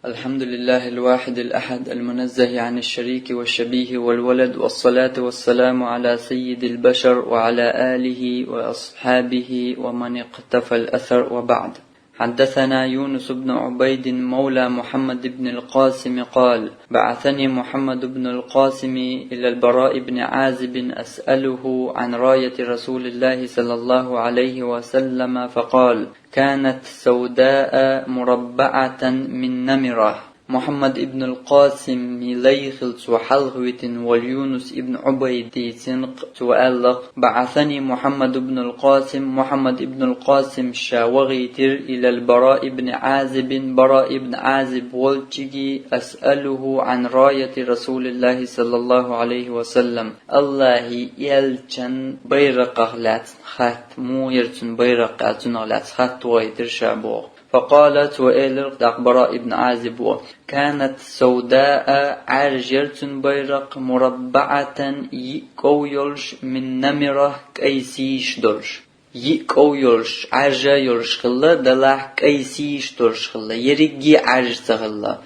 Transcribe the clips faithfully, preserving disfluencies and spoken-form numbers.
الحمد لله الواحد الأحد المنزه عن الشريك والشبيه والولد، والصلاة والسلام على سيد البشر وعلى آله وأصحابه ومن اقتفى الأثر، وبعد. حدثنا يونس بن عبيد مولى محمد بن القاسم قال: بعثني محمد بن القاسم إلى البراء بن عازب أسأله عن راية رسول الله صلى الله عليه وسلم، فقال: كانت سوداء مربعة من نمرة. Мухьаммад ибн ал-Къасим лай хилла цо хьалха витина волу Юнус ибн Ӏубайд дийцина, цо аьлла: بعثني محمد بن القاسم, Мухьаммад ибн ал-Къасим ша вахийтира, إلى البراء بن عازب, Бара ибн Ӏазиб волчуьнга, أسأله عن راية رسول الله صلى الله عليه وسلم, Аллахьан элчан байракхах лаьцна хатта, муха яра цуьнан байракх аьлла, цунах лаьцна хатта вахийтира ша боху. فقال, цо элира, тӀаккха Бара ибн Ӏазибо: كانت سوداء, Ӏаьржа яра цуьнан байракх, مربعة, йиъ ков йолуш, من نمرة, кӀай сийш долуш. Йиъ ков йолуш, Ӏаьржа йолуш хилла, делахь кӀай сийш долуш хилла, ерриге Ӏаьржа ца хилла.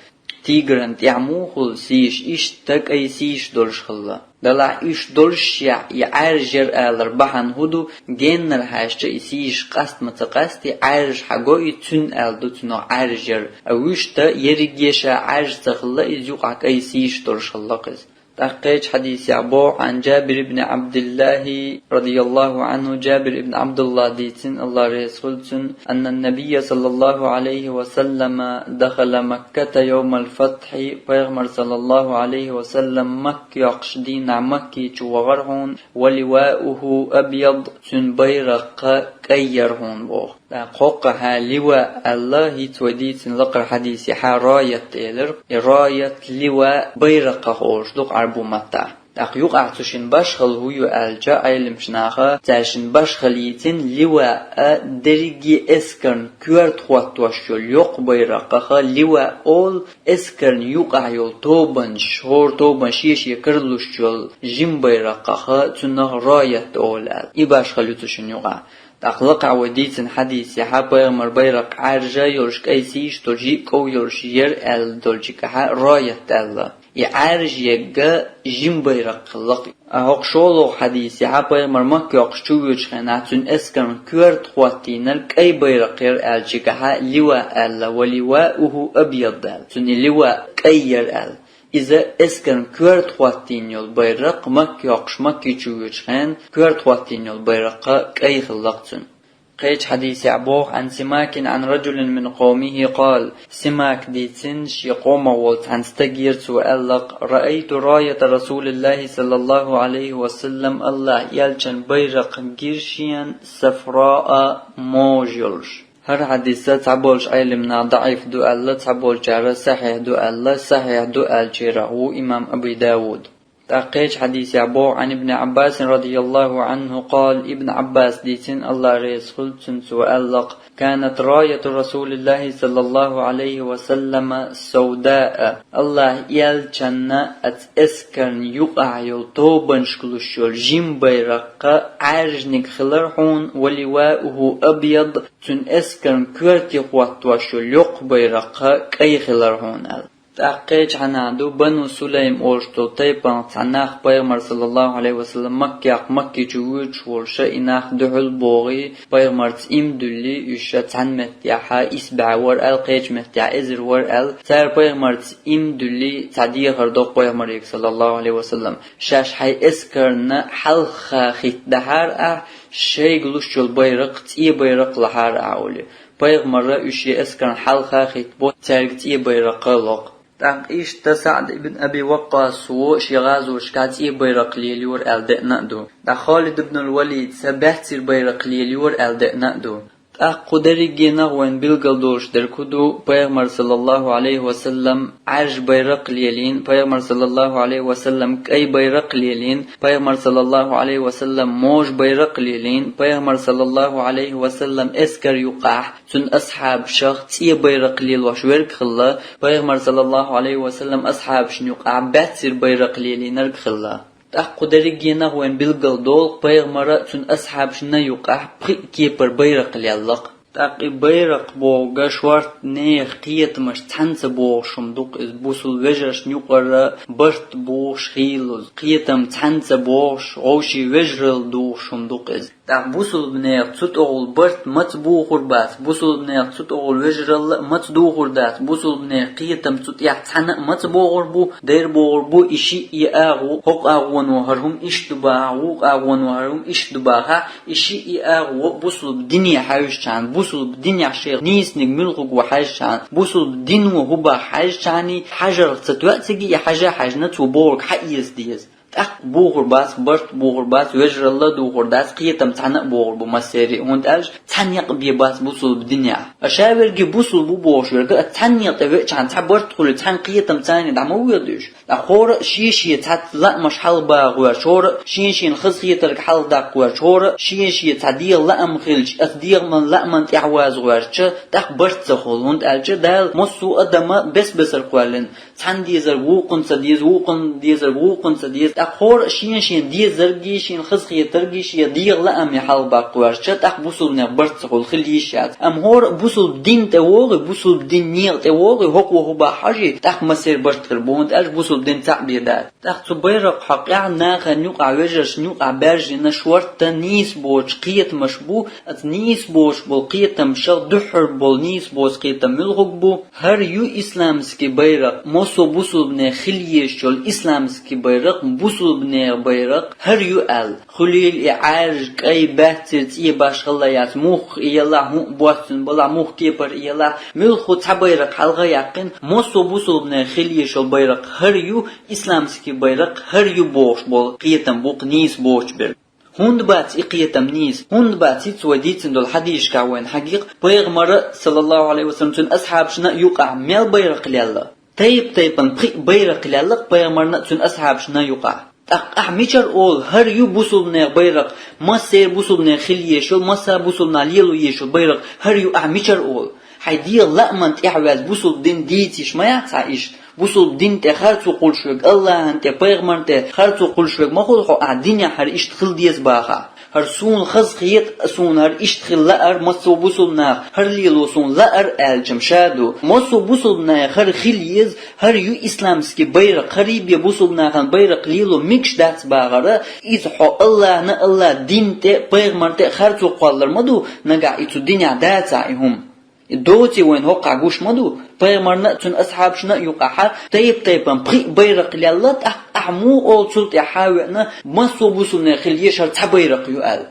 Тигран тӀехь муха хуьлу сийш, иштта кӀай сийш долуш хилла. Делахь уьш долушшехь, и Ӏаьржа яра алар бахьана хӀун ду, геннара хьаьжча и сийш къаста ма ца къаьсти, Ӏаьржа хьаго и, цуьнан аьлла ду цунах Ӏаьржа яра. А вуьшта ерриге ша Ӏаьржа ца хилла, иза юкъахь кӀай сийш долуш хилла-кх иза. ТӀаккха кхечу хьадисехь боху, عن جابر بن عبد الله رضي الله عنه, Джабир ибн Ӏабдуллахь дийцина, Аллах реза хуьлда цунна, أن النبي صلى الله عليه وسلم دخل مكة يوم الفتح, Пайхамар, саллаллаху Ӏалайхи ва саллам, Макка йоккхучу дийнахь Макка чу вахара хьуна, ولواؤه أبيض, цуьнан байракх кӀай яра хьуна боху. ТӀаккха хӀокхахь ливаъ аьлла, хӀинца вай дийцина лакхара хьадисехь раят элира. И раят, ливаъ байракхах олуш ду-кх Ӏарбу маттахь. ТӀаккха юкъахь цу шина башхалла хӀун ю аьлча, Ӏеламчу наха цаьршинна башхалла йийцина, ливаъ дерриге эскарна коьрта хӀоттош йолу йоккха байракхах ливаъ олу, эскарна юкъахь йолу тобанаш, хӀора тобанан шен-шен кара луш йолу жима байракхах, цунах раят олу аьлла. И башхалла ю цу шина юкъахь. ТӀаккха лакхахь вай дийцина хьадисехь Пайхамар байракх Ӏаьржа йолуш, кӀай сийш долуш, йиъ ков йолуш яра аьлла долчуьнгахь раят аьлла. И Ӏаьржа ерг жима байракх хилла-кх. А хӀокху шолгӀа хьадисехь Пайхамар Макка йоккхуш чувоьдучу хенахь цуьнан эскарна коьрта хӀоттийнарг кӀай байракх яра аьллачуьнгахь ливаъ аьлла, ولواؤه أبيض аьлла. Цуьнан и ливаъ кӀай яра аьлла. Иза эскарна коьрта хӀоттийна йолу байракх, Макка йоккхуш Макка чувоьдучу хенахь коьрта хӀоттийна йолу байракх кӀай хилла-кх цуьнан. Кхечу хьадисехь боху, عن سماك عن رجل من قومه قال, Симака дийцина, шен къомах волу цхьана стагера, цо аьлла-кх: رأيت راية رسول الله صلى الله عليه وسلم, Аллахьан элчан байракх гира шена, صفراء, можа йолуш. ХӀара хьадис цхьаболчу Ӏеламнаха даӀиф ду аьлла, цхьаболчара сахьихь ду аьлла, сахьихь ду аьллачарах ву имам Аби Дауд. ТӀаккха кхечу хьадисехь боху, عن ابن عباس رضي الله عنه قال, Ибн Ӏаббаса дийцина, Аллах реза хуьлда цунна, цо аьлла-кх: كانت راية رسول الله صلى الله عليه وسلم سوداء, Аллахьан элчанна оцу эскарна юкъахь йолу тобанашка луш йолу жима байракх Ӏаьржаниг хилира хьуна, ولواؤه أبيض, цуьнан эскарна коьрте хӀоттош йолу йоккха байракх кӀай хилира хьуна аьлла. ТӀаккха кхечу хьанах ду, Бану Сулайм олуш долу тайпанах цхьа нах Пайхамар, саллаллаху Ӏалайхи ва саллам, Маккех Макке чу воьдуш волуш, и нах дуьхьал богӀий, Пайхамарца иман дуьллий, уьш ша цхьана меттехь исс бӀе вара аьлла, кхечу меттехь эзар вара аьлла. Цара Пайхамарца иман дуьллий, цхьа дехар до-кх Пайхамаре, саллаллаху Ӏалайхи ва саллам: шаьш хьайн эскарна хьалха хӀитта дахьара ахь, шайга луш йолу байракх цӀен байракх лахьара ахь, олий. Пайхамара уьш шен эскарна хьалха хӀитта бо, цаьрга цӀен байракх ло-кх. ТӀаккха иштта СаӀд ибн Аби Ваккъас ву шен гӀазоташкахь цӀен байракх лелайора аьлла деана а ду. ТӀаккха Халид ибн ал-Валид сан баьццара байракх лелайора аьлла деана а ду. ТӀаккха кху дерригенах вайна билгал долуш дерг хӀун ду, Пайхамар, саллаллаху Ӏалайхи ва саллам, Ӏаьржа байракх лелийна, Пайхамар, саллаллаху Ӏалайхи ва саллам, кӀай байракх лелийна, Пайхамар, саллаллаху Ӏалайхи ва саллам, можа байракх лелийна, Пайхамар, саллаллаху Ӏалайхи ва саллам, эскар юкъахь цуьнан асхьабашах цӀен байракх лелош верг хилла, Пайхамар, саллаллаху Ӏалайхи ва саллам, асхьабашна юкъахь баьццара байракх лелийнарг хилла. ТӀаккха кху дерригенах вайна билгал долу, Пайхамара а, цуьнан асхьабашна а юкъахь пхиъ кепара байракх лелла-кх. ТӀаккха и байракх бохург шортта нехан кхетамаш цхьаьна ца богӀуш хӀума ду-кх иза, бусалба вежаршна юкъара барт бухуш хийла из. Кхетам цхьаьна ца богӀуш, вовшийн вежаралла духуш хӀума ду-кх иза. ТӀаккха бусалба нехан цу тӀагӀолла барт маца бухур бац, бусалба нехан цу тӀагӀолла вежаралла а маца духур дац, бусалба нехан кхетам цу тӀехь цхьаьна а маца богӀур бу, дера богӀур бу, и шиъ, и агӀо, хӀокху агӀоно хӀара хӀума иштта ду бахахь, вукху агӀоно хӀара хӀума иштта ду бахахь, и шиъ, и агӀо бусалба дине хьаьжчхьана, бусалба динехь шайх нийсаниг муьлхарг ву хьаьжчхьана, бусалба дино хӀун боху хьаьжчхьана, хьажарх ца тоьа цига, и хьажа а хьаьжна, цо бохург хьаэца деза. ТӀаккха бухур бац, барт бухур бац, вежаралла а духур дац, кхетам цхьаьна а богӀур бу массеран а, хӀунда аьлча цхьа некъ бен бац бусалба динехь. Ша верг бусалба ву бохуш верг а цхьана некъа тӀе веачхьана, цхьа барт хуьлий, цхьана кхетам царна дӀа ма воьду уьш. ТӀаккха хӀора а шен-шен цхьацца лаамаш хьалха баха гӀоьртича, хӀора а шен-шена хазахетарг хьалха даккха гӀоьртича, хӀора а шен-шен цхьа дегӀан лаам хилча, оцу дегӀан лааман тӀаьхьа ваза гӀоьртича, тӀаккха барт ца хуьлу, хӀунда аьлча Дала массо а адама бес-бесара кхоьллина. Цхьанна дезарг вукхунна ца деза, вукхунна дезарг вукхунна ца деза, тӀаккха хӀора а шен-шена дезаргий, шена хазахетаргий шен дегӀан лааме хьалха баккха гӀоьртича, тӀаккха бусалба нехан барт ца хуьлу, хила йиш яц. Амма хӀора а бусалба дина тӀе вогӀий, бусалба динан некъа тӀе вогӀий, хӀокхо хӀун боху хьажий, тӀаккха массеран барт хир бу, хӀунда аьлча бусалба дин цхьаъ бен дац. ТӀаккха цу байракххьа къаьхьа нахана юкъахь, вежаршна юкъахь баьржина шортта нийса боцу кхетамаш бу, оцу нийса боцуш болу кхетамашах дуьххьара болу нийса боцу кхетам муьлхарг бу? ХӀара ю исламский байракх, массо а бусалба нехан хила езаш йолу исламский байракх, бусалба нехан байракх, хӀара ю аьлла. Хуьлийла и Ӏаьржа, кӀай, баьццара цӀен башхалла яц, муьлхха и елахь, хӀун а боццун балахь, муьлхха кепара и елахь, муьлхха цхьа байракх хьалха а яьккхина, массо а бусалба нехан хила езаш йолу байракх хӀара ю, исламский байракх хӀара ю бохуш болу кхетам бу-кх нийса боцуш берг. ХӀунда бац и кхетам нийса? ХӀунда бац? ХӀинца вай дийцина долу хьадисашкахь вайна хьагийкх, пайхамара, саллаллаху Ӏалайхи ва саллам, цуьнан асхьабашна а юкъахь мел байракх лелла? Тайп-тайпана пхиъ байракх лелла-кх пайхамарна а, цуьнан асхьабашна а юкъахь. ТӀаккха ахь мичара олу, хӀара ю бусалба нехан байракх, массеран бусалба нехан хила езаш йолу, массо а бусалба нах лело езаш йолу байракх хӀара ю ахь мичара олу? Хьайн дегӀан лааман тӀаьхьа ваьзна бусалба дин дийца йиш ма яц хьан иштта? Бусалба дин тӀе харцо кхуллуш верг, АллахӀан тӀе, пайхамарна тӀе харцо кхуллуш верг ма хуьлу хьо, ахь динехь хӀара иштта хила деза бахахь. ХӀара суна хазахета, суна хӀара иштта хила лаара массо а бусалба наха, хӀара лело суна лаара аьлча-м ша ду. Массо а бусалба нехан хӀара хила еза, хӀара ю исламский байракх, хӀара бен бусалба нахана байракх лело мегаш дац бахара, иза хьо АллахӀна а, АллахӀан дин тӀе а, пайхамарна тӀе а харцо кхоллар ма ду, нагахь и цу динехь дацахь и хӀума. И доций вайна хӀокхахь гуш ма ду, пайхамарна а, цуьнан асхьабашна а юкъахь тайп-тайпана пхиъ байракх лелла, тӀаккха ахь муха олу цул тӀаьхьа а веана, массо а бусалба нехан хила езаш хӀара цхьа байракх ю аьлла?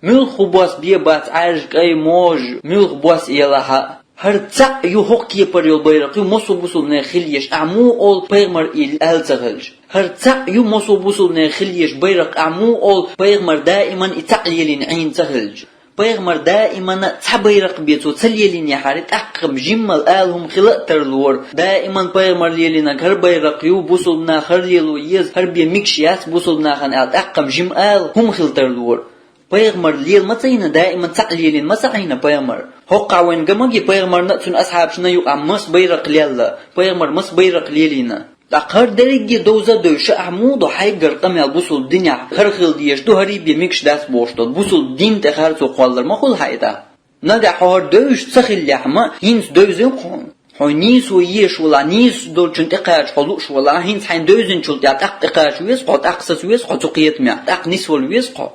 Муьлхха бос бен бац Ӏаьржа, кӀай, можа, муьлхха бос елахь а? ХӀара цхьаъ ю хӀокху кепара йолу байракх ю массо а бусалба нехан хила езаш, ахь муха олу пайхамара и аьлла ца хилча? ХӀара цхьаъ ю массо а бусалба нехан хила езаш байракх, ахь муха олу пайхамара даиман и цхьаъ лелийна Ӏийна ца хилча? Пайхамара даимана цхьа байракх бен цо ца лелийнехьара, тӀаккха-м жиммал ала хӀума хила а тарлора. Даиман пайхамара лелийнарг хӀара байракх ю, бусалба наха хӀара лело еза, хӀара бен мегаш яц бусалба нахана аьлла, тӀаккха-м жима ала хӀума хила тарлора. Пайхамара лела ма ца йина, даиман цхьаъ лелийна ма ца Ӏийна пайхамара. ХӀокхахь вайна ган ма гий, пайхамарна а, цуьнан асхьабашна а юкъахь маса байракх лелла, пайхамара маса байракх лелийна. ТӀаккха хӀара дерриге довза а девзаш, ахь муха до хьайгара къамел бусалба динехь хӀара хила дезаш ду, хӀара бен мегаш дац бохуш долу, бусалба дин тӀе харцо кхоллар ма хуьлу хьан и тӀаккха? Нагахь хьо хӀара девзаш ца хиллехь-ма, хӀинца девзина-кх хьуна. Хьо нийсо езаш валахь, нийса долчунна тӀекхача хьо лууш валахь, хӀинца хьайна девзинчул тӀаьхьа тӀаккха тӀекхача веза хьо, тӀаккха саца веза хьо цу кхетамехь, тӀаккха нисвала веза хьо.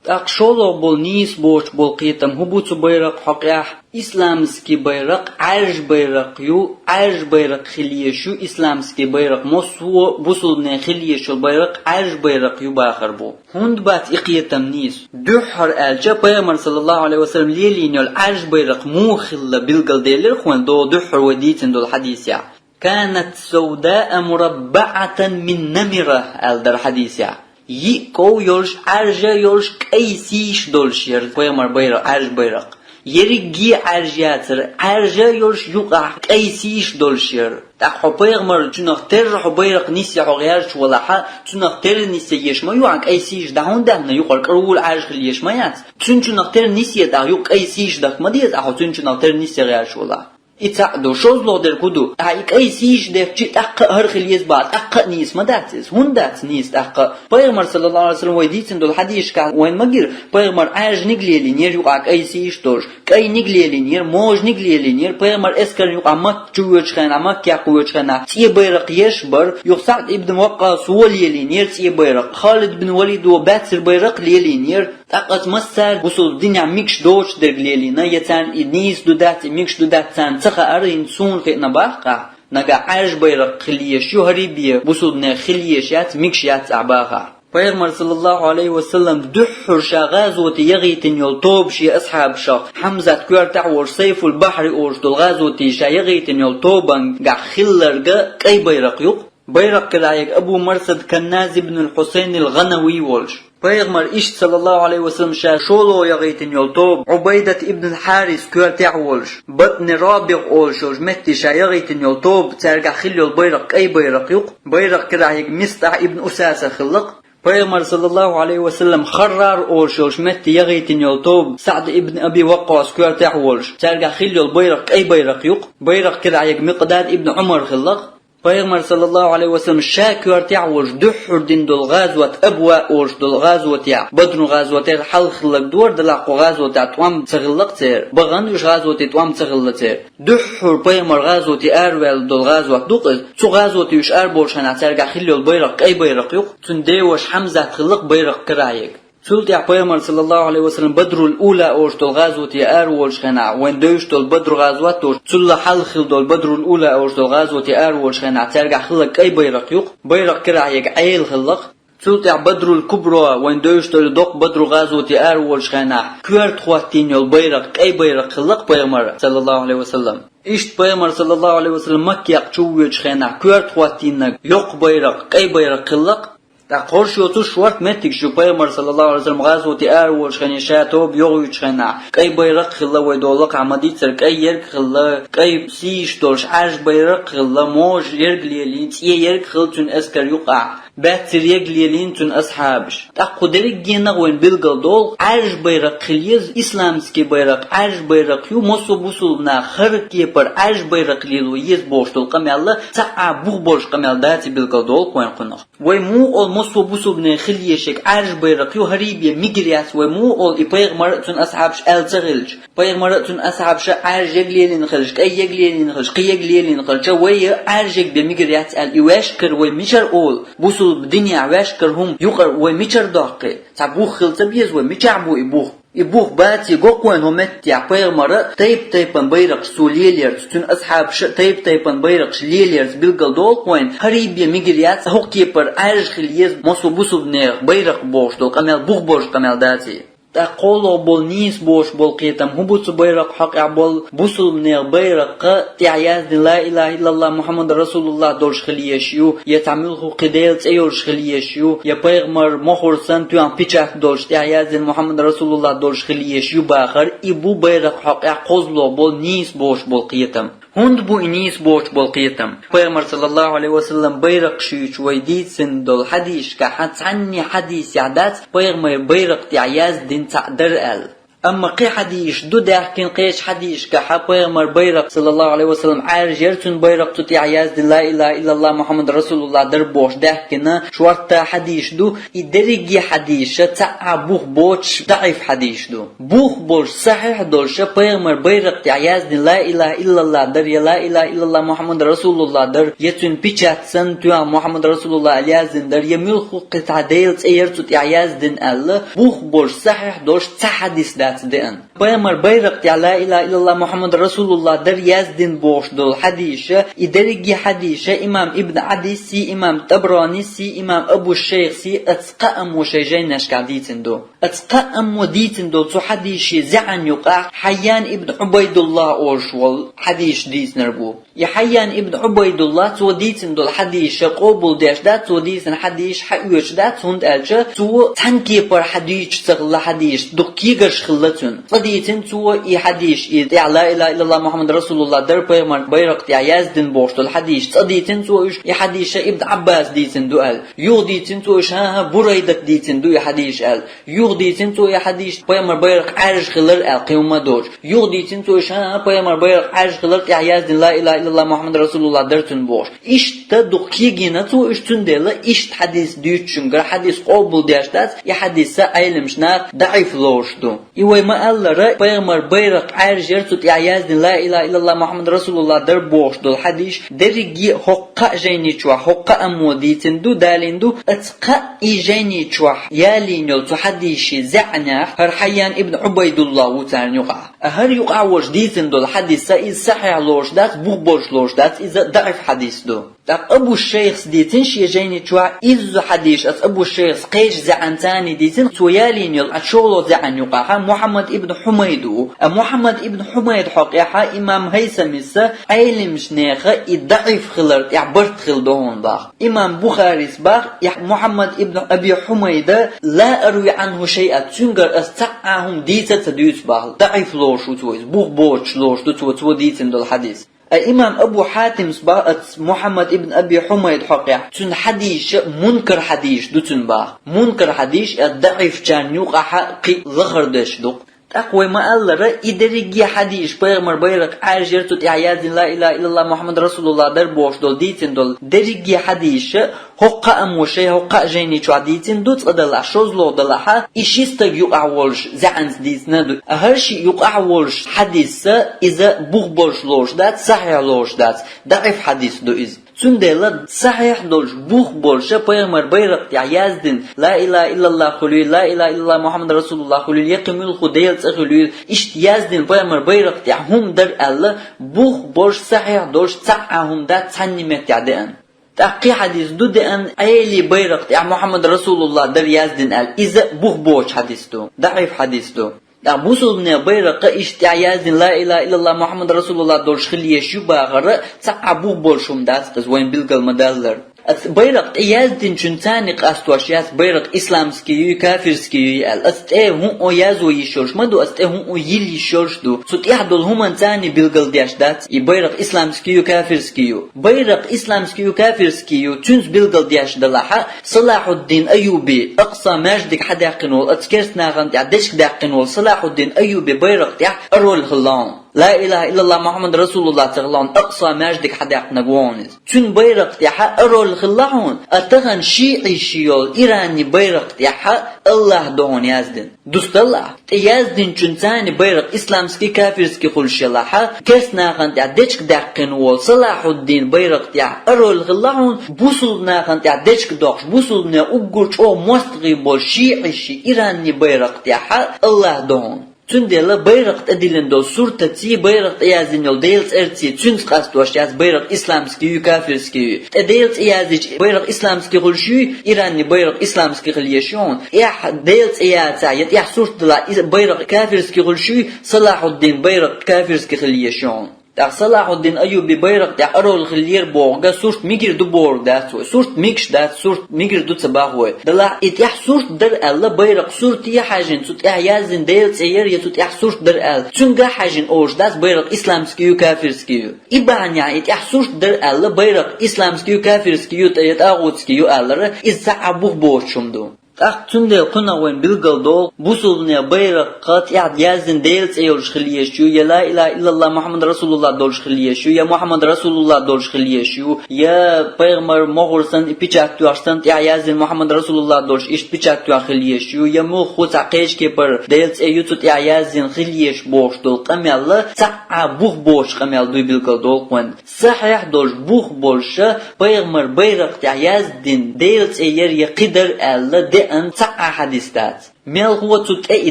ТӀаккха шолгӀа болу нийса боцуш болу кхетам хӀун бу цу байракххьа къаьхьа? Исламский байракх Ӏаьржа байракх ю, Ӏаьржа байракх хила езаш ю, исламский байракх массо а бусалба нехан хила езаш йолу байракх Ӏаьржа байракх ю бахар бу. ХӀунда бац и кхетам нийса? Дуьххьара аьлча, пайхамара, саллаллаху Ӏалайхи ва саллам, лелийна йолу Ӏаьржа байракх муха хилла билгалделира-кх вайна догӀу дуьххьара вай дийцина долу хьадисехь. «كانت سوداء مربعة من نمرة», аьлла дара хьадисехь. Йиъ ков йолуш, Ӏаьржа йолуш, кӀай сийша долуш яра пайхамара байракх, Ӏаьржа байракх. Ерриге Ӏаьржа яцара, Ӏаьржа йолуш, юкъахь кӀай сийша долуш яра. ТӀаккха хьо пайхамарчунах терра хьо байракх нисъе хьо гӀерташ валахь, цунах терра нисъе езаш ма ю хьан кӀай сийша, дӀа хӀунда аьлла, юкъара кӀара вуьйла Ӏаьржа хила езаш ма яц. Цуьнчунах терра нисъе тӀаккха юкъа кӀай сийша дахка ма деза ахь, хьо цуьнчунах терра нисъе гӀерташ валахь. И цхьаъ ду, шозлагӀа дерг хӀун ду? Ахьа и кӀай сийша деттачи тӀаккха а хӀара хила еза бахьа, тӀаккха а нийса ма дац иза. ХӀунда дац нийса тӀаккха а? Пайхамар, саллаллахӀу Ӏалайхи ва саллам, вай дийцина долу хьадисашкахь вайна ма гира, пайхамар Ӏаьржаниг лелийнера юкъахь кӀай сийша долуш, кӀайниг лелийнера, можаниг лелийнера, пайхамар эскарна юкъахь Макка чу воьдучу хенахь, Макка яккха воьдучу хенахь цӀе байракх ерш бара, юха СаӀд ибн Ваккъас вон лелийнера цӀе байракх, Халид бин Валид вон баьццара байракх лелийнера. ТӀаккха аса массара бусулба динехь мегаш доцуш дерг лелийна, я царна и нийса ду дац, и мегаш ду дац царна ца хаьара, хӀинца суна хиъна баккхахь, нагахь Ӏаьржа байракх хила езаш ю, хӀарий бен бусулбанех хила езаш яц, мегаш яц ахь бахахь. Пайхамар, саллаллахӀу Ӏалайхи ва саллам, дуьххьара ша гӀазоте яхийтина йолу тоба шен асхьабашах, Хьамзат коьртехь а волуш, Сайфул-Бахьри олуш долу гӀазоте ша яхийтина йолу тобангахь хилларг кӀай байракх ю-кх. Байракх карахь ерг Абу Марсад Канназ ибн ал-Хьусайн ал-ГӀанавий волуш. Пайхамар иштта, саллаллахӀу Ӏалайхи ва саллам, ша шолгӀа яхийтина йолу тоба Ӏубайдат ибн ал-Хьарис коьртехь а волуш, Батни Рабигъ олуш йолчу метте ша яхийтина йолу тоба, цаьргахь хилла йолу байракх кӀай байракх ю-кх. Байракх карахь ерг МистӀахь ибн Усаса хилла-кх. Пайхамар, саллаллахӀу Ӏалайхи ва саллам, Харрар олуш йолчу метте яхийтина йолу тоба СаӀд ибн Аби Ваккъас коьртехь а волуш, цаьргахь хилла йолу байракх кӀай байракх ю-кх. Байракх карахь ерг Микъдад ибн Ӏумар хилла-кх. Пайхамар, саллаллахӀу Ӏалайхи ва саллам, ша коьртехь а волуш дуьххьара дина долу гӀазот, Абваъ олуш долу гӀазотехь, Бадрун гӀазотера хьалха хилларг дора, делахь кху гӀазотехь тӀом ца хилла-кх церан. Бахана уьш гӀазоте тӀом ца хилла церан. Дуьххьара пайхамар гӀазоте араваьлла долу гӀазот ду-кх иза. Цу гӀазоте уьш араболчу хенахь цаьргахь хилла йолу байракх кӀай байракх ю-кх. Цуьнан деваша Хьамзат хилла-кх байракх карахь ерг. Цул тӀаьхьа пайхамар, саллаллахӀу Ӏалайхи ва саллам, Бадрул-Ула олуш долу гӀазоте араволучу хенахь, вайн девзаш долу Бадру гӀазот а доцуш, цул хьалха хилла долу Бадрул-Ула олуш долу гӀазоте араволучу хенахь, цаьргахь хилларг кӀай байракх ю-кх. Байракх карахь ерг Ӏела хилла-кх. Цул тӀаьхьа Бадрул-Кубра, вайн девзаш долу доккха Бадру гӀазоте араволучу хенахь, коьрта хӀоттийна йолу байракх, кӀай байракх хилла-кх пайхамар, саллаллахӀу Ӏалайхи ва саллам. Иштта пайхамар, саллаллахӀу Ӏалайхи ва саллам, Макка яккха чу воьдучу хенахь, коьрта хӀоттийнарг йоккха байракх, кӀай байракх хилла-кх. ТӀаккха хӀорш йоцуш шорта меттигаш ю, пайхамар, саллаллахӀу Ӏалайхи ва саллам, гӀазоте араволучу хенахь, ша тоба йохуьйтучу хенахь, кӀай байракх а хилла, вай долу лакхахь ма-дийццара, кӀай ерг а хилла, кӀай сийша долуш Ӏаьржа байракх а хилла, можа ерг лелийна, цӀе ерг а хилла цуьнан эскар юкъахь, баьццара ерг лелийна цуьнан асхьабаш. ТӀаккха кху дерригенах вайна билгалдолу, Ӏаьржа байракх хила еза, исламский байракх Ӏаьржа байракх ю, массо а бусулба нах хӀара кепара Ӏаьржа байракх лело еза бохуш долу къамел цхьа а бух болуш къамел дац, и билгалдолу-кх вайна кхунах. Вай муха олу массо а бусулбанех хила еза ерг Ӏаьржа байракх ю, хӀарий бен мегар яц, вай муха олу, и пайхамар а, цуьнан асхьабаш аьлла ца хилча, пайхамар а, цуьнан асхьабаша Ӏаьржа ерг лелийна хилча, кӀай ерг лелийна хилча, кхин ерг лелийна хилча, вай Ӏаьржа ерг бен мегар яц аьлла, и ваьшкара вай мичара олу, бусулба динехь ваьшкара хӀума юкъара вай мичара доккху? Цхьа бух хила ца беза вай, мичахь бу и бух? И бух баций го-кх вайна хӀокху меттехь, пайхамар а тайп-тайпана байракхаш цо лелаярца, цуьнан асхьабаша а тайп-тайпана байракхаш лелаярца билгалдолу-кх вайна, хӀарий бен мегар яц, хӀокху кепара Ӏаьржа хила еза массо а бусулбанех байракх бохуш долу къамел бух болуш къамел даций. ТӀаккха кхоалгӀа болу нийса бохуш болу кхетам хӀун бу цу байракх хьокъехь болу? Бусулбанех байракха тӀехь яздина ла илахӀа иллаллахӀ Мухьаммад расулуллахӀ долуш хила езаш ю, я цхьа муьлхха кхин Делан цӀе йолуш хила езаш ю, я пайхамар мохура санна тоьхна печать долуш тӀехь яздина Мухьаммад расулуллахӀ долуш хила езаш ю бахар, и бу байракх хьокъехь кхозлагӀа болу нийса бохуш болу кхетам. ХӀунда бу и нийса бохуш болу кхетам? Пайхамар, саллаллахӀу Ӏалайхи ва саллам, байракх шуьйчу вай дийцина долу хьадисашкахь цхьанне хьадисехь дац пайхамар байракх тӀехь яздина цхьаъ дара аьлла. Амма кхин хьадисаш ду даьхкина, кхечу хьадисашкахь пайхамар байракх, саллаллахӀу Ӏалайхи ва саллам, Ӏаьржа яра цуьнан байракх цу тӀехь яздина ла илахӀа иллаллахӀ Мухьаммад расулуллахӀ дара бохуш даьхкина, шортта хьадисаш ду, и дерриге хьадисаш цхьа а бух боцуш даӀиф хьадисаш ду. Бух болуш, сахьихь долуш, пайхамар байракх тӀехь яздина ла илахӀа иллаллахӀ дара, я ла илахӀа иллаллахӀ Мухьаммад расулуллахӀ дара, я цуьнан печать санна тоьхна Мухьаммад расулуллахӀ аьлла яздина дара, я муьлхха кхин цхьа Делан цӀе яра цу тӀехь яздина аьлла, бух болуш, сахьихь долуш цхьа хьадис дац деана. Пайхамар байракх тӀехь ла илахӀа иллаллахӀ Мухьаммад расулуллахӀ дара яздина бохуш долу хьадисаш, и дерриге хьадисаш имам Ибн Ӏадис а, имам ТӀабранис а, имам Абу Шайхас а, аса кхааммо шайн жайнашкахь дийцина ду. Аса кхааммо дийцина долу цу хьадисийн зӀенан юкъахь Хьайян ибн Ӏубайдуллахь олуш волу хьадисаш дийцинарг ву. И Хьайян ибн Ӏубайдуллахь, цо дийцина долу хьадисаш къобалдеш дац, цо дийцина хьадисаш хьаоьцуш дац, хӀунда аьлча цо цхьана кепара хьадуьйцуш ца хилла хьадисаш, дукха кегарш хилла Ла цунна. Цкъа дийцина цо и хьадисаш, и тӀехь ла илаха иллаллахӀ Мухьаммад расулуллахӀ дар пайхамар байракх тӀехь яздина бохуш долу хьадисаш. Цкъа дийцина цо уьш, и хьадисаш Ибн Ӏаббаса дийцина ду аьлла. Юха дийцина цо уьш, хӀан-хӀа, Бурайдата дийцина ду и хьадисаш аьлла. Юха дийцина цо и хьадисаш, пайхамар байракх Ӏаьржа хилар аьлла, кхин хӀумма а доцуш. Юха дийцина цо уьш, хӀан-хӀа, пайхамар байракх Ӏаьржа хилар тӀехь яздина ла илаха иллаллахӀ Мухьаммад расулуллахӀ дар цунна бохуш. Иштта дукха кегийна цо уьш, цундела иштта хьадис дуьйцучуьнгара хьадис къобалдеш дац, и хьадис а Ӏеламнаха даӀиф лоруш ду. И вай ма-аллара, пайхамар байракх Ӏаьржа яр, цу тӀехь яздина ла илаха иллаллахӀ Мухьаммад расулуллахӀ дар бохуш долу хьадисаш, дерриге а хӀокху кхаа жайни чохь, хӀокху кхаа аммо дийцина ду, далийна ду, оцу кхаа и жайни чохь ялийна йолу цу хьадисийн заьӀанех хӀара Хьайян ибн Ӏубайдуллахь ву царна юкъахь. ХӀара юкъахь волуш дийцина долу хьадис а, иза сахьихь лоруш дац, бух болуш лоруш дац, иза даӀиф хьадис ду. ТӀаккха Абу Шайхас дийцина шен жайни чохь иззу хьадисаш, оцу Абу Шайхас кхечу заьӀанца дийцина, цо ялийна йолу оцу шолгӀа заьӀан юкъахь Мухьаммад ибн Хьумайд ву. А Мухьаммад ибн Хьумайд хьокъехь имам ХӀайсамис а, Ӏеламнехан и даӀиф хилар тӀехь барт хилла ду хьуна боху. Имам Бухарис боху, и Мухьаммад ибн Аби Хьумайда ла арви Ӏанху шайъа, цуьнгара ас цхьа а хӀума дийца а ца дуьйцу боху, даӀиф лоруш ву цо иза, бух боцуш лоруш ду цо, цо дийцина долу хьадис. А имам Абу Хьатимс боху оцу Мухьаммад ибн Аби Хьумайд хьокъехь, цуьнан хьадисаш а мункар хьадисаш ду цуьнан боху. Мункар хьадисаш а даӀифчарна юкъахь кхин а лахара дерш ду-кх. ТӀаккха вай ма-аллара, и дерриге а хьадисаш, пайхамар байракх Ӏаьржа яр, цу тӀехь яздина ла илаха иллаллахӀ Мухьаммад расулуллахӀ дар бохуш долу дийцина долу дерриге а хьадисаш а, хӀокху кхаа аммо шайн, хӀокху кхаа жайни чохь дийцина ду, цкъа далахь, шозлагӀа далахь а, и ши стаг юкъахь волуш заьӀанца дийцина а ду. ХӀара шиъ юкъахь волуш хьадис а, иза бух болуш лоруш дац, сахьихь лоруш дац, даӀиф хьадис ду иза. Цундела сахьихь долуш, бух болуш а пайхамар байракх тӀехь яздина, ла илаха иллаллахӀ хуьлийла, ла илаха иллаллахӀ Мухьаммад расулуллахӀ хуьлийла, я кхин муьлхха Делан цӀе хуьлийла, иштта яздина пайхамар байракх тӀехь хӀума дара аьлла, бух болуш, сахьихь долуш цхьа а хӀума дац цхьанна меттехь деана. ТӀаккха кхин хьадис ду деана, Ӏелин байракх тӀехь Мухьаммад расулуллахӀ дара яздина аьлла, иза бух боцуш хьадис ду, даӀиф хьадис ду. ТӀаккха бусулбанийн байракх а иштта тӀехь яздина, ла илаха иллаллахӀ Мухьаммад расулуллахӀ долуш хила езаш ю бахар а, цхьа а бух болуш хӀума дац, иза вайна билгал ма-даллара. Оцу байракх тӀе яздинчуьнца къастош яц, байракх исламский юй, кафирский юй аьлла. Оцу тӀе хӀун а язо йиш йолуш ма ду, оцу тӀе хӀун а йила йиш йолуш ду. Цу тӀехь долу хӀуманца билгалдеш дац, и байракх исламский ю, кафирский ю. Байракх исламский ю, кафирский ю, цуьнца билгалдеш далахь а, Салахьуддин Айюби, Акъса маьждиг хьадаьккхина волу, оцу керста нахана тӀехь дечиг даьккхина волу Салахьуддин Айюби байракх тӀехь пароль хилла хьуна. Ла илаха иллаллахӀ Мухьаммад расулуллахӀ ца хилла хьуна, Акъса маьждиг хьадаьккхинарг ву хьуна иза. Цуьнан байракх тӀехь а пароль хилла хьуна, а тахана шиӀий ши йолу Иранни байракх тӀехь а АллахӀ ду хьуна яздина. Дустал ахь, тӀе яздинчуьнца байракх исламский, кафирский хуьлуш елахь а, керста нахана тӀехь дечиг даьккхина волу Салахьуддин байракх тӀехь пароль хилла хьуна, бусулба нахана тӀехь дечиг доккхуш, бусулбанийн уггар чӀогӀа мостагӀий болу шиӀий ши Иранни байракх тӀехь а АллахӀ ду хьуна. Цундела байракх тӀедиллина долу суртаций, байракх тӀеяздина йолу Делан цӀерций, цуьнца къастош яц, байракх исламский юй, кафирский юй. ТӀе Делан цӀе яздича, байракх исламский хуьлуш юй, Иранни байракх исламский хила езаш ю хьуна. ТӀехь Делан цӀе яцахь, я тӀехь сурт далахь, иза байракх кафирский хуьлуш юй, Салахьуддин байракх кафирский хила езаш ю хьуна. ТӀаккха Салахьуддин Айюби байракх тӀехь пароль хилира бохург а, сурт мегар ду бохург дац вай. Сурт мегаш дац, сурт мегар ду ца боху вай. Делахь и тӀехь сурт дара аьлла, байракх сурте хьаьжжина, цу тӀехь яздина Делан цӀе яр я цу тӀехь сурт дара аьлла, цуьнга хьаьжжина олуш дац, байракх исламский ю, кафирский ю. И бахьанехь и тӀехь сурт дара аьлла, байракх исламский ю, кафирский ю, я тӀагӀутский ю алара, иза цхьа а бух боцуш хӀума ду. ТӀаккха цундела кхунах вайна билгал долу, бусулбанийн байракх тӀехь яздина Делан цӀе йолуш хила езаш ю, я ла илаха иллаллахӀ Мухьаммад расулуллахӀ долуш хила езаш ю, я Мухьаммад расулуллахӀ долуш хила езаш ю, я пайхамар могӀур санна, и печать тоьхча санна тӀехь яздина Мухьаммад расулуллахӀ долуш иштта печать тоьхна хила езаш ю, я муьлхха цхьа кхечу кепара Делан цӀе ю цу тӀехь яздина хила езаш бохуш долу къамел а цхьа а бух боцуш къамел дуй билгал долу вайна. Сахьихь долуш, бух болуш а, пайхамар байракх тӀехь яздина Делан цӀе яр я кхидара аьлла деана цхьа а хьадис дац. Мелхо цу тӀе и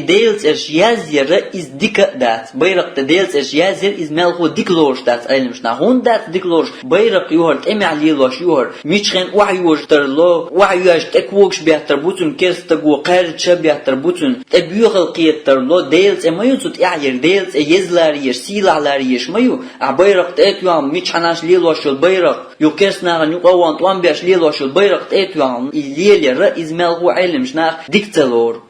Делан цӀерш язъяр а иза дика а дац. Байракх тӀе Делан цӀерш язъяр а иза мелхо дика лоруш дац, Ӏеламнаха. ХӀунда дац дика лоруш? Байракх ю хӀара тӀемехь лелош ю хӀара. Мичхьенна охьайожа тарло, охьайоьжна тӀе когаш беттар бу цуьнан керста стага, кхаьрдаш а беттар бу цуьнан, тӀе боьхалла кхета тарло, Делан цӀе ма ю цу тӀехь яр, Делан цӀе еза ларъеш, сийлахь ларъеш ма ю. Ахь байракх тӀе а тоьхна, мичхьанаш лелош йолу байракх, юха керста нахана юкъа а вахана тӀом беш лелош йолу байракх тӀе а тоьхна, и лелаяр а иза мелхо Ӏеламнаха дика ца лору.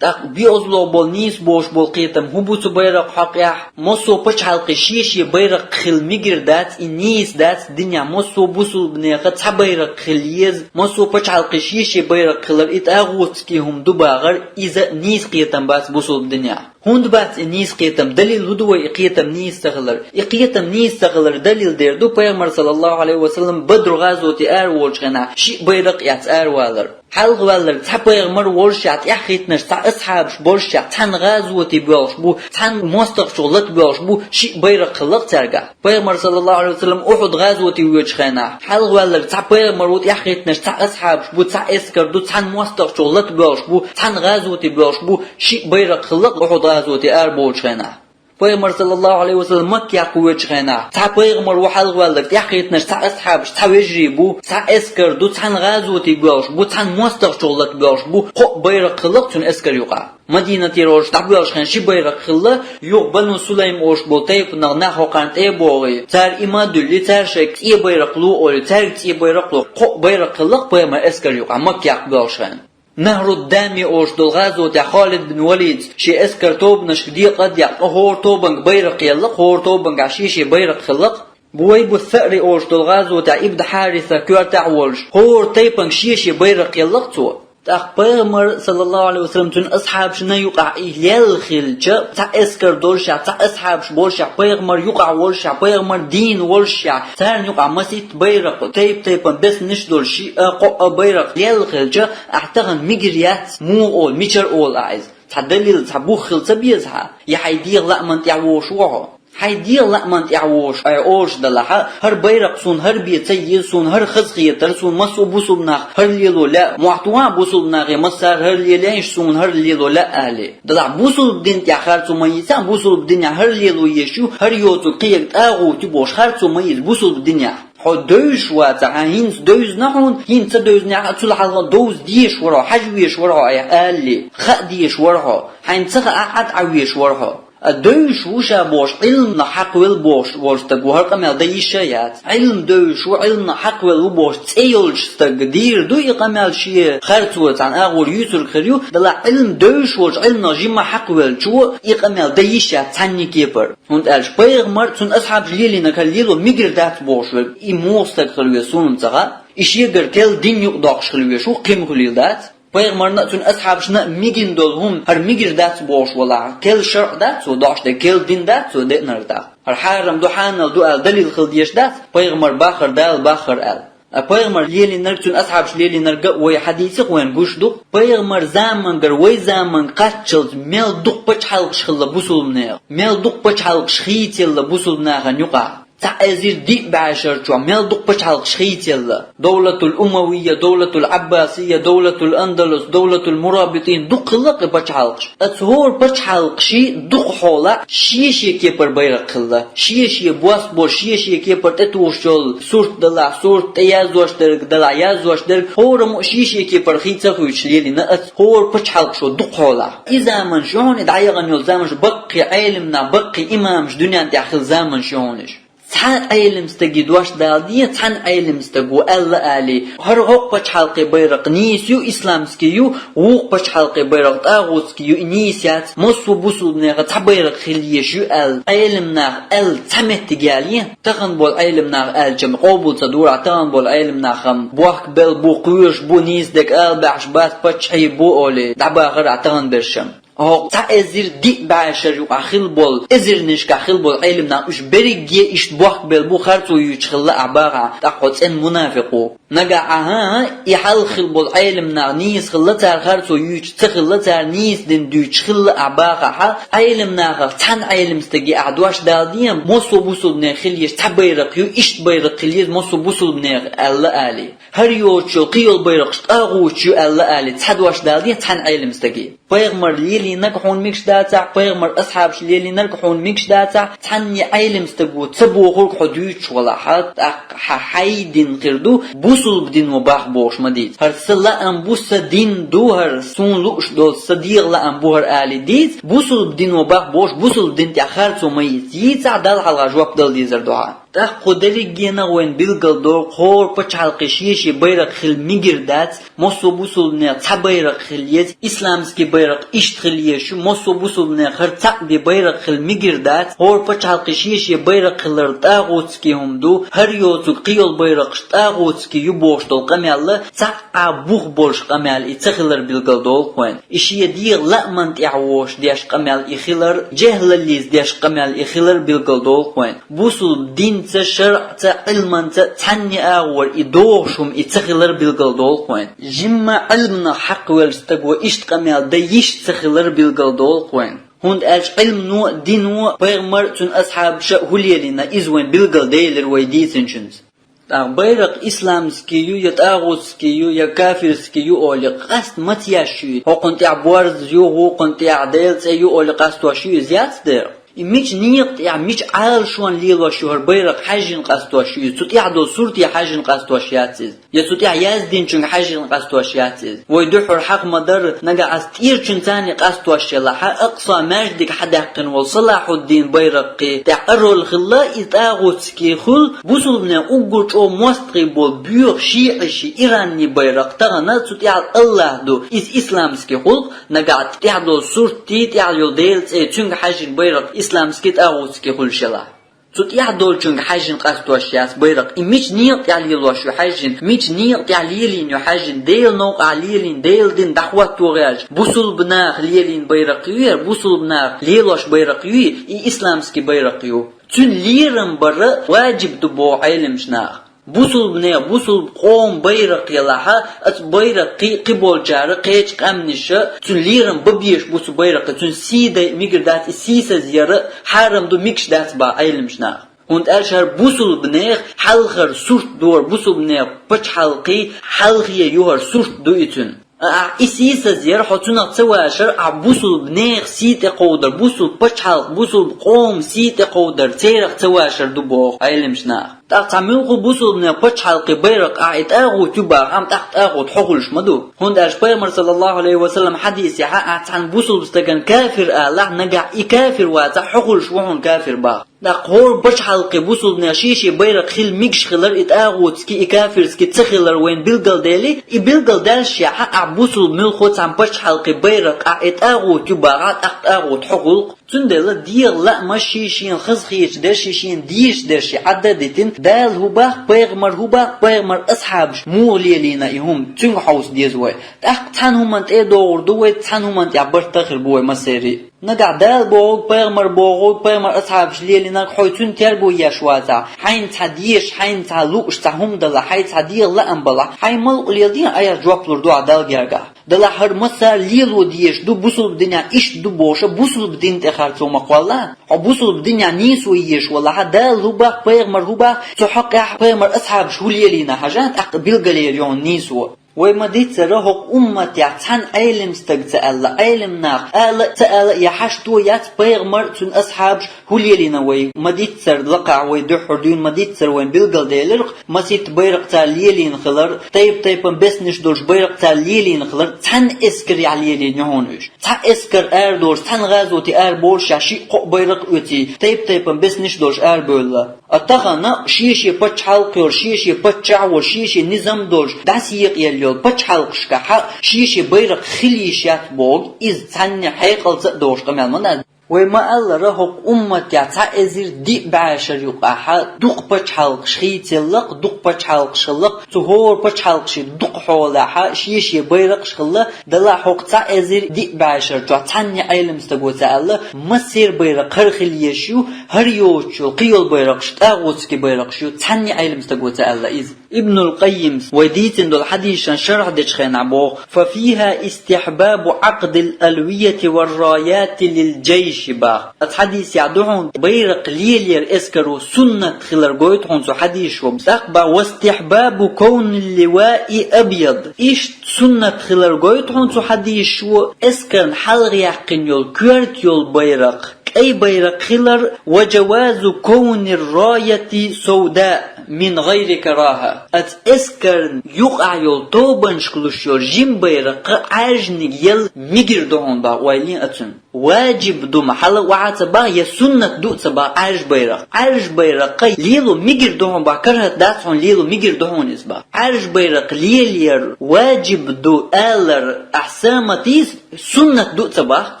ТӀаккха беозло болу нийса бохуш болу кхетам хӀун бу цу байракх хьокъехь? Массо а пачхьалкхе шен-шен байракх хила мегар дац, и нийса дац динехь, массо а бусулбанеха цхьа байракх хила еза, массо а пачхьалкхе шен-шен байракх хилар, и тӀагӀутский хӀума ду бахар, иза нийса кхетам бац бусулба динехь. ХӀунда бац и нийса кхетам? Далил хӀун ду вай и кхетам нийса ца хилар? И кхетам нийса ца хилар далил дер ду, пайхамар, саллаллаху алейхи ва саллам, Бадру гӀазоте ара волчу хенахь шиъ байракх а эцна ара валар. Хьалха ваьлларг цхьа пайхамар волушехь, тӀаьхьахӀиттинарш цхьа асхьабаш болушехь, цхьана гӀазоте боьлхуш бу, цхьана мостагӀчух лата боьлхуш бу, шиъ байракх хиллакх цаьргахь. Пайхамар, саллаллаху алейхи ва саллам, Ухьуд гӀазоте воьдучу хенахь, хьалха ваьлларг цхьа пайхамар ву, тӀаьхьахӀиттинарш цхьа асхьабаш бу, цхьа эскар ду, цхьана мостагӀчух лата боьлхуш бу, цхьана гӀазоте боьлхуш бу, шиъ байракх хиллакх Ухьуд гӀазоте ара бовлучу хенахь. Пайхамар, саллаллаху алейхи ва саллам, Макка яккха воьдучу хенахь, цхьа пайхамар ву хьалха ваьлларг, тӀаьхьахӀиттинарш цхьа асхьабаш, цхьа вежарий бу, цхьа эскар ду, цхьана гӀазоте боьлхуш бу, цхьана мостагӀчух лата боьлхуш бу, кхоъ байракх хиллакх цуьнан эскар юкъахь. Мадинатера олуш дӀабоьлхучу хенахь ши байракх хилла, юха Бану Сулайм олуш болу тайпанах нах хӀокхарна тӀе а богӀий, цара и ма а дуьллий, цара шайга цӀе байракх ло олий, цаьрга цӀе байракх ло, кхоъ байракх хиллакх пайхамар эскар юкъахь, Макка яккха боьлхучу хенахь. Нахруд Дами олуш долу гӀазотехь Халид бин Валида шен эскар тобанашка декъа а декъна, хӀора тобанга байракх елла, хӀора тобангахь шен-шен байракх хиллакх. Бувайбу Саъри олуш долу гӀазотехь Ибн Хьариса коьртехь а волуш, хӀора тайпанга шен-шен байракх еллакх цо. ТӀаккха пайхамар, саллаллаху алейхи ва саллам, цуьнан асхьабашна юкъахь и лелла хилча, цхьа эскар долушехь, цхьа асхьабаш болушехь, пайхамар юкъахь волушехь, пайхамар дийна волушехь, царна юкъахь масийтта байракх, тайп-тайпана беснаш долуш, шиъ а, кхоъ а байракх лелла хилча, ахь тахана мигар яц, муха олу, мичара олу ахь иза? Цхьа далил, цхьа бух хила ца беза хьан? Я хьайн дегӀан лааман тӀехь вогӀуш ву хьо? Хьайн дегӀан лааман тӀехь вогӀуш, ай, олуш далахь, хӀара байракх суна хӀара бен ца еза, суна хӀара хазахетара, суна массо а бусулба нах хӀара лело лаьа, мохь ту ван бусулба нахе массара хӀара лелаеш, суна хӀара лело лаьа алий. Далахь бусулба дин тӀехь харцо ма йийца, бусулба динехь хӀара лело езаш ю, хӀара йоцург кхиерг тӀагӀут ю бохуш харцо ма йийца бусулба динехь. Хьо девзаш вацахь, хьан хӀинца девзина хьуна, хӀинца ца девзинехь а цул хьалха довза дезаш вара хьо, хьажа везаш вара хьо, айхьа алале, хаа дезаш вара хьо, хьайна ца хаахь а дӀа везаш вара хьо. А девзаш ву ша бохуш, Ӏилманах хьакхавелла бохуш волу стаг ву, хӀара къамел дан йиш а яц. Ӏилма девзаш ву, Ӏилманах хьакхавелла ву бохуш цӀе йолчу стага дийр ду и къамел шен харцо цхьана агӀор юьйцург хир ю, далахь Ӏилма девзаш волчу Ӏилманах жимма хьакхавеллачо и къамел дан йиш яц цхьанне кепара. ХӀунда аьлча пайхамар, цуьнан асхьабаш лелийнарг хӀара лело мегар дац бохуш верг, и муха стаг хир веза суна ца хаьа, и шегара керла дин юкъадоккхуш хир везаш ву, кхин ма хуьлийла дац. Пайхамарна а, цуьнан асхьабашна а мегина долу хӀума хӀара мегар дац бохуш валахь, керла шарӀ дац цо дош дерг, керла дин дац цо деанарг тӀаккха. ХӀара хьарам ду, хьанал ду аьлла далил хила дезаш дац, пайхамар бахар, Дала бахар аьлла. А пайхамар лелийнарг, цуьнан асхьабаш лелийнарг а вай хьадийци-кх вайна гуш ду. Пайхамар замангара вай заманга кхаччалц мел дукха пачхьалкхаш хилла бусулба нехан, мел дукха пачхьалкхаш хийцаелла бусулба нахана юкъахь. Цхьа эзар диъ бӀе шар чохь мел дукха пачхьалкхаш хийцаелла. Довлатул Умавия, Довлатул Ӏаббасия, Довлатул Андалус, Довлатул Мурабитин, дукха хилла-кх и пачхьалкхаш. Оцу хӀора пачхьалкхашна дукха хьолахь шен-шен кепара байракх хилла. Шен-шен бос болуш, шен-шен кепара тӀетухуш йолу сурт далахь, сурт, тӀеяздеш дерг далахь, яздеш дерг, хӀораммо а шен-шен кепара хийца а хуьйцуш лелийна оцу хӀора пачхьалкхашна дукха хьолахь. И заманаш ю хьуна, и дӀаяхана йолу заманаш, баккхий Ӏелам нах, баккхий имамаш дуьнен тӀехь хилла заманаш ю хьуна уьш. Цхьа Ӏелам стаге дош дала де, цхьана Ӏелам стаго аьлла алий, хӀара хӀокху пачхьалкхе байракх нийса ю, исламский ю, вукху пачхьалкхе байракх тӀагӀутский ю, и нийса яц, массо а бусулба нехан цхьа байракх хила езаш ю аьлла, Ӏелам наха аьлла цхьа меттиг яле, тахана болу Ӏелам наха аьллачун къобал ца дора, тахана болу Ӏелам нах-м бохкабелла бу, кхоьруш бу, нийса дерг ала баьхьаш бац, паччахьий бу олий, дӀабахара тахана берш-м. ХӀокху цхьа эзар диъ бӀе шар юкъахь хилла болу, эзарнашкахь хилла болу Ӏелам нах, уьш берриге иштта бохкабелла бу, харцо юьйцуш хилла ахь бахахь, тӀаккха хьо цӀена мунафикъ ву. Нагахь ахьа, и хьалха хилла болу Ӏелам нах нийса хилла цара, харцо юьйцуш ца хилла цара, нийса дин дуьйцуш хилла ахь бахахь, Ӏелам нахах цхьана Ӏелам стаге ахь дош дала де, массо а бусулба нехан хила езаш цхьа байракх ю, иштта байракх хила еза массо а бусулба нехан аьлла алий. ХӀара йоцуш йолу кхин йолу байракхаш тӀагӀуташ ю аьлла алий, цхьа дош дала де цхьана Ӏелам стаге. Пайхамар лелийнарг хьуна мегаш дацахь, пайхамар асхьабаш лелийнарг хьуна мегаш дацахь, цхьанне Ӏелам стаго ца бохург хьо дуьйцуш валахь, тӀаккха хьан хьайн дин хир ду, бусулба дино бах бохуш ма дийца. ХӀара сан лаам бу, сан дин ду хӀара, суна лууш долу сан дегӀан лаам бу хӀара алий дийца, бусулба дино бах бохуш, бусулба дин тӀехь харцо ма йийца. Йийцахь, Далла хьалха жоп дала дезар ду хьан. ТӀаккха дерригенах вайна билгал долу хӀора пачхьалкхе шен-шен байракх хила мегар дац, массо а бусулбанех цхьа байракх хила еза, исламский байракх иштта хила еза шу, массо а бусулбанех хӀара цхьаъ бен байракх хила мегар дац, хӀора пачхьалкхе шен-шен байракх хилар тӀагӀутский хӀума ду, хӀара йоцург кхин йолу байракхаш тӀагӀутский ю бохуш долу къамел цхьа а бух болуш къамел и ца хилар билгал долу вайна. И шен дегӀан лааман тӀехь вош деш къамел и хилар, жехӀаллица деш къамел и хилар билгал долу вайна. Бусулба динца, шарӀца, Ӏилманца цхьанне агӀор и догӀуш хӀума и ца хилар билгал долу вайна. Жимма Ӏилманах хьакхвеллачу стага иштта къамел дан йиш ца хилар билгал долу вайна. ХӀунда аьлча Ӏилмано а, дино а, пайхамар а, цуьнан асхьабаша а хӀун лелийна, иза вайна билгал делира вай дийцинчуьнца. ТӀаккха байракх исламский ю, я тӀагӀутский ю, я кафирский ю олий, къаста ма ца еш ю иза. ХӀокхунна тӀехь борз ю, вукхунна тӀехь Делан цӀе ю олий къастош ю иза, яц дера. И мича некъа тӀехь, мича Ӏалашонна лелош ю хӀара байракх хьаьжжина къастош ю иза, цу тӀехь долу сурте хьаьжжина къастош яц иза. Я цу тӀехь яздинчуьнга хьаьжжина къастош яц иза. Вай дуьххьара хьаха ма-дарра, нагахь ас тӀерачуьнца царна къастош елахьа, Акъса маьждиг хьадаьккхина волу Салахьуддин байракхе тӀехь орол хилла, и тӀагӀутский хуьлу, бусулбанех уггар чӀогӀа мостагӀий болу боьха шиӀий, иранний байракх тахана цу тӀехь Аллах ду, иза исламский хуьлу, нагахь тӀехь долу суртий, тӀехь йолу Делан цӀе, цуьнга хьаьжжина байракх исламский, тӀагӀутский хуьлуш елахь. Цу тӀехь долчуьнга хьаьжжина къастош яц байракх. И мича некъа тӀехь лелош ю хьаьжжина, мича некъа тӀехь лелийна ю хьаьжжина, Делан новкъахь лелийна, Делан дин дӀахӀотто гӀерташ, бусулбанаш лелийна байракх ю хӀара, бусулбанаш лелош байракх ю и, и исламский байракх ю. Цуьнан лерам бар важиб ду боху Ӏеламчу наха. Бусулбанех, бусулба къоман байракх елахьа, оцу байракхе кхиболчара, кхечу къаьмнаша, цуьнан лерам бан безаш бу цу байракхе, цуьнан сий дайа мегар дац, и сийсаз яра хьарам ду, мегаш дац боху Ӏеламчу наха. ХӀунда аьлча хӀара бусулбанех хьалхара сурт ду хӀара, бусулбанех пачхьалкхе хьалхе ю хӀара сурт ду и цуьнан. Ахь и сийсаз яр, хьо цунах ца вашар, ахь бусулбанех сий тӀекховдар, бусулба пачхьалкх, бусулба къоман сий тӀекховдар, церах ца вашар ду боху Ӏеламчу наха. ТӀаккха цхьа муьлхха бусулбанех пачхьалкхе байракх ахь и тӀагӀут ю бахахь, амма тӀаккха тӀагӀут хьо хуьлуш ма ду. ХӀунда аьлча пайхамар, саллаллаху Ӏалайхи ва саллам, хьадисехь ахь цхьана бусулба стагана кафир алахь, нагахь и кафир вацахь, хьо хуьлуш ву хьуна кафир бахахь. ТӀаккха хӀора пачхьалкхе бусулбанех шен-шен байракх хила мегаш хилар, и тӀагӀутский, и кафирский ца хилар вайна билгалдели, и билгалдаьллашехь ахь бусулба муьлхха цхьана пачхьалкхе байракх ахь и тӀагӀут ю бахахь, тӀаккха тӀагӀут хьо хуьлу-кх. Цундела дегӀан лаамаш шен-шена хазахеташ дерш, шен-шена дезаш дерш Ӏадда а дитина, Дала хӀун боху, пайхамар хӀун боху, пайхамар асхьабаша муха лелийна и хӀума, цуьнга хьовса деза вай. ТӀаккха цхьана хӀуманна тӀе а догӀур ду вай, цхьана хӀуманна тӀехь барт тахар бу вай массеран а. Нагахь Дала бохург, пайхамар бохург, пайхамар асхьабаша лелийнарг хьо цуьнан терго еш вацахь, хьайна цхьа дезаш, хьайна цхьа лууш цхьа хӀума далахь, хьайн цхьа дегӀан лаам балахь, хьайн мала къа леладе, айхьа жоп лур ду ахь Далла гергахь. Делахь хӀара массара лело дезаш ду, бусулба динехь иштта ду бохуш, бусулба дин тӀе харцо ма кхолла. Хьо бусулба динехь нийсо езаш валахь, Дала хӀун боху, пайхамар хӀун боху, цу хьокъехь пайхамар асхьабаша хӀун лелийна хьажа, тӀаккха билгалъяр ю хьуна нийсо. Вай ма-дийццара, хӀокху умматехь цхьана Ӏелам стага ца аьлла, Ӏелам наха ала а, ца ала а, я хьашт а яц, пайхамар а, цуьнан асхьабаша хӀун лелийна вай ма-дийццара, лакхахь вай дуьххьара дуьйна ма-дийццара вайна билгалделира-кх, масийтта байракх цара лелийна хилар, тайп-тайпана беснаш долуш байракх цара лелийна хилар, цхьана эскарехь лелийна ю хьуна уьш. Цхьа эскар арадолуш, цхьана гӀазоте араболушехь шиъ-кхоъ байракх а оьций, тайп-тайпана беснаш долуш арабевлла. А тахана шен-шен пачхьалкх йолуш, шен-шен паччахь а волуш, шен-шен низам долуш, дӀасаекъаелла йолу пачхьалкхашкахьа шен-шен байракх хила йиш яц бохург, иза цхьанне хьекъалца а догӀуш къамел ма дац. Вай ма-аллара, хӀокху умматехь цхьа эзар диъ бӀешар юкъахьа дукха пачхьалкхаш хийцаелла-кх, дукха пачхьалкхаш хилла-кх, цу хӀора пачхьалкхашийн дукха хьолахьа шен-шен байракхаш хилла, делахь хӀокху цхьа эзар диъ бӀешар чохь цхьанне Ӏелам стаго ца аьлла, массеран байракх хӀара хила езаш ю, хӀара йоцуш йолу кхин йолу байракхаш тӀагӀутский байракхаш ю, цхьанне Ӏелам стаго ца аьлла иза. Ибнул Къаййимс вай дийцина долу хьадисашна шархь дечу хенахь боху: «ففيها استحباب عقد الألوية والرايات للجيش», бах. Оцу хьадисехь ду хьуна байракх лелаяр эскаро суннат хилар гойту хьуна цу хьадисо. ТӀаккха бах: «واستحباب كون اللواء أبيض». Иштта суннат хилар гойту хьуна цу хьадисо, эскарна хьалха яьккхина йолу коьрта йолу байракх кӀай байракх хилар, «وجواز كون الراية سوداء من غير كراهة». Оцу эскарна юкъахь йолу тобанашка луш йолу жима байракх Ӏаьржаниг яла мегар ду хьуна бах, ойла йин оцунна. Ваджиб ду ма хьала ваха ца бах, е суннат ду ца бах Ӏаьржа байракх. Ӏаьржа байракх лело мегар ду хьона бах, карахӀат дац хьона, лело мегар ду хьона из бах. Ӏаьржа байракх лелаяр ваджиб ду алар ахь са ма тийс, суннат ду ца бах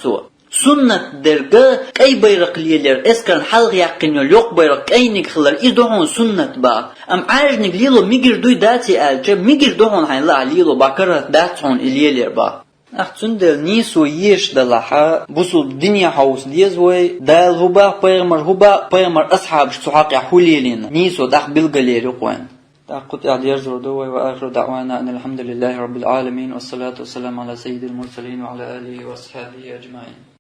цо. Суннат дерг кӀай байракх лелаяр, эскарна хьалха яьккхина йола йоккха байракх кӀайниг хилар, из ду хьона суннат бах. Ам Ӏаьржаниг лело мегар дуй дац аьлча, мегар ду хьона хьайна ла а лело бах, карахӀат дац хьона и лелаяр бах. Ах, цундела нийсо еш далахь, бусулба дине хьовса деза вай, Дала хӀу бах, пайхамар хӀу бах, пайхамар асхьабаш цу хьакъехь хӀу лелийна, нийсо тӀаккха билгалъяр ю-кх вайна. ТӀаккха кху тӀехь дерзор ду вай, ва ахиру даӀвана анил хьамдулиллахӀи раббил Ӏаламин, вассалату вассаламу Ӏала саййидил мурсалин ва Ӏала алихӀи ва асхьабихӀи аджмаӀин.